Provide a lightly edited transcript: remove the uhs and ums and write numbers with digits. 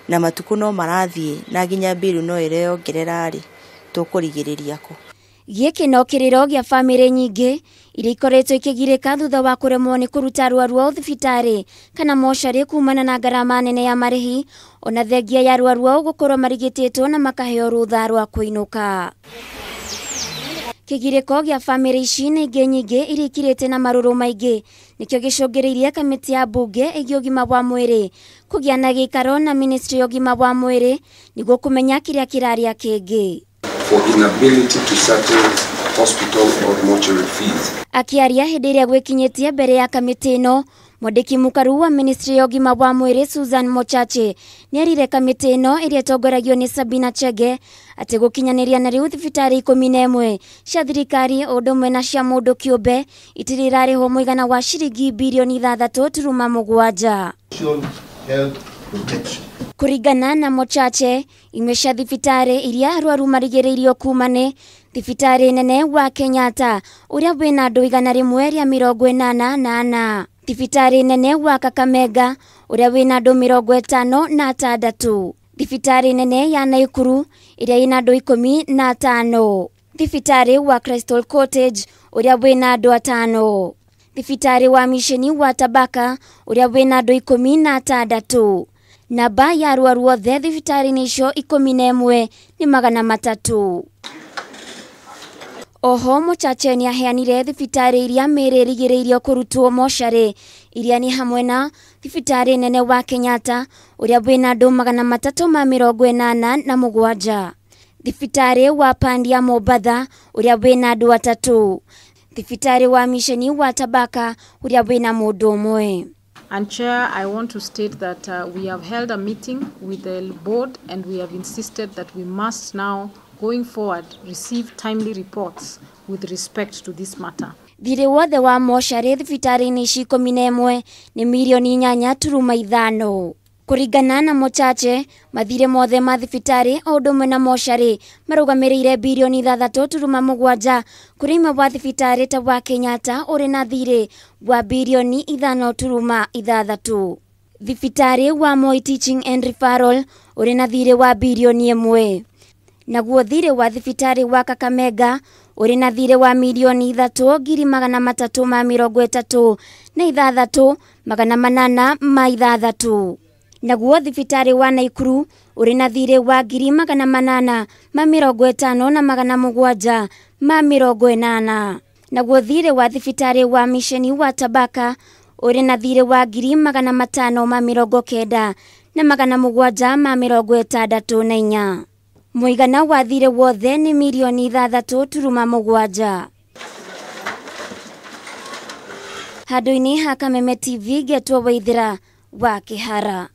Na matukũ no marathiĩ na nginya bill no ĩreyongerera rĩ, tũkũrigĩrĩria kũ? Gĩkĩ no kĩrĩro gĩa bamĩrĩ nyingĩ iria ikoretwo ikĩgirĩka thutha wa kũremwo nĩ kũruta arwaru ao thibitarĩ kana mocarĩ kumana na ngarama nene ya marĩhi, ona thengia ya arwaru ao gũkorwo marigitĩtwo na makaheo rũtha rwa kũinũka. Kĩgirĩko gĩa bamĩrĩ ici na ingĩ nyingĩ iria ikirĩte na marũrũ maingĩ nĩkĩo gĩcũngĩrĩirie kamĩtĩ ya mbunge ĩgiĩ ũgima wa mwĩrĩ kũgĩa na gĩikaro na ministry ya ũgima wa mwĩrĩ nĩguo kũmenya kĩrĩa kĩrarĩa kĩngĩ. For inability to settle hospital or mortuary fees. Akĩaria hĩndĩ ĩrĩa gwĩkinyĩtie mbere ya kamĩtĩ ĩno, mwandĩki mũkaru wa ministry ya ũgima wa mwĩrĩ Susan Mochache nĩerire kamĩtĩ ĩno ĩrĩa ĩtongoragio nĩ Sabina Chege atĩ gũkinyanĩria na rĩu thibitarĩ 11 cia thirikari o ũndũ ũmwe na cia mũndũ kĩũmbe itirĩ irarĩhwo mũigana wa ciringi birioni 6.7. Kũringana na Mochache, imwe cia thibitarĩ iria arwaru marigĩrĩirio kuma nĩ thibitarĩ nene wa Kenyatta ũrĩa wĩna andũ 184, thibitarĩ nene wa Kakamega ũrĩa wĩna andũ 56, thibitarĩ nene ya Naikuru ĩrĩa ĩna andũ 15, thibitarĩ wa Crystal Cottage ũrĩa wĩna andũ 5, thibitarĩ wa Misheni wa Tabaka ũrĩa wĩna andũ 16. Namba ya arwaru othe thibitarĩ-inĩ icio 11 nĩ 300. Oho Mochache nĩaheanire thibitarĩ iria mĩĩrĩ ĩrigĩrĩirio kũrutwo mocarĩ iria nĩ hamwe na thibitarĩ nene wa Kenyatta ũrĩa wĩna andũ 387, thibitarĩ wa Pandia Mombatha ũrĩa wĩna andũ 3, thibitarĩ wa Misheni wa Tabaka ũrĩa wĩna mũndũ ũmwe. And Chair, I want to state that we have held a meeting with the board and we have insisted that we must now, going forward, receive timely reports with respect to this matter. Thirĩ wothe wa mocarĩ thibitarĩ-inĩ ici 11 nĩ mirioni 8.5. Kũringana na Mochache, mathirĩ mothe ma thibitarĩ o ũndũ ũmwe na mocarĩ marũgamĩrĩire birioni 6.7 kũrĩ imwe wa thibitarĩ ta wa Kenyatta ũrĩ na thirĩ wa birioni 5.6. Thibitarĩ wa Moi Teaching and Referral ũrĩ na thirĩ wa birioni 1. Naguo thirĩ wa thibitarĩ wa Kakamega ũrĩ na thirĩ wa mirioni 3,336,806. Naguo thibitarĩ wa Naikuru ũrĩ na thirĩ wa 850,780. Naguo thirĩ wa thibitarĩ wa Misheni wa Tabaka ũrĩ na thirĩ wa 590,764. Mũigana wa thirĩ wothe nĩ mirioni 6.7. Handũ-inĩ ha Kameme TV, Getwo Waithĩra wa Kĩhara.